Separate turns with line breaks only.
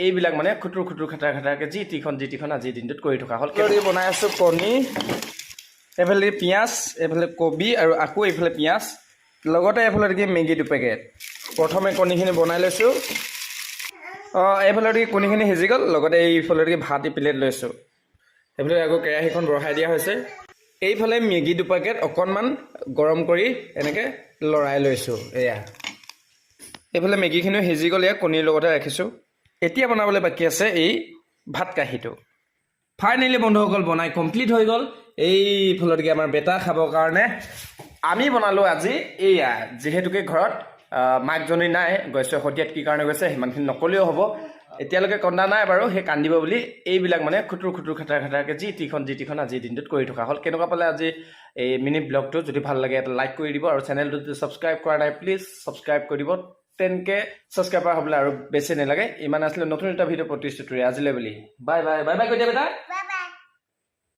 এইবিলাক মানে খুটুৰ খুটুৰ খাটাৰ খাটাৰকৈ যি টিখন যি টিখন আজিৰ দিনটোত কৰি থকা হ'ল। বনাই আছোঁ কণী, এইফালে পিঁয়াজ, এইফালে কবি আৰু আকৌ এইফালে পিঁয়াজ, লগতে এইফালে কি মেগী 2 পেকেট। প্ৰথমে কণীখিনি বনাই লৈছোঁ। অঁ, এইফালে কি কণীখিনি সিজি গ'ল, লগতে এইফালে কি ভাত প্লেট লৈছোঁ। এইফালে আকৌ কেৰাহীখন বঢ়াই দিয়া হৈছে। এইফালে মেগী 2 পেকেট অকণমান গৰম কৰি এনেকৈ লৰাই লৈছোঁ। এয়া এইফালে মেগীখিনিও সিজি গ'ল, ইয়াক কণীৰ লগতে ৰাখিছোঁ। এতিয়া বনাবলৈ বাকী আছে এই ভাত কাঁহীটো। ফাইনেলি বন্ধুসকল, বনাই কমপ্লিট হৈ গ'ল। এইফালত কি আমাৰ বেটা খাবৰ কাৰণে আমি বনালোঁ আজি। এইয়া যিহেতুকে ঘৰত মাকজনী নাই, গৈছে শদিয়াত, কি কাৰণে গৈছে সিমানখিনি নক'লেও হ'ব। এতিয়ালৈকে কন্দা নাই বাৰু, সেই কান্দিব বুলি এইবিলাক মানে খুটুৰ খুটুৰ খাটাৰ খাটাৰকৈ যি টিখন যি টিখন আজিৰ দিনটোত কৰি থকা হ'ল। কেনেকুৱা পালে আজি এই মিনি ব্লগটো? যদি ভাল লাগে এটা লাইক কৰি দিব আৰু চেনেলটো যদি ছাবস্ক্ৰাইব কৰা নাই, প্লিজ ছাবস্ক্ৰাইব কৰি দিব। 10K subscriber হ'বলৈ আৰু বেছি নালাগে। ইমান আছিলে, নতুন এটা ভিডিঅ' প্ৰতিশ্ৰুতিৰে আজিলৈ বুলি বাই বাই। বাই বাই কৈ দিয়া বেটা।
বাই।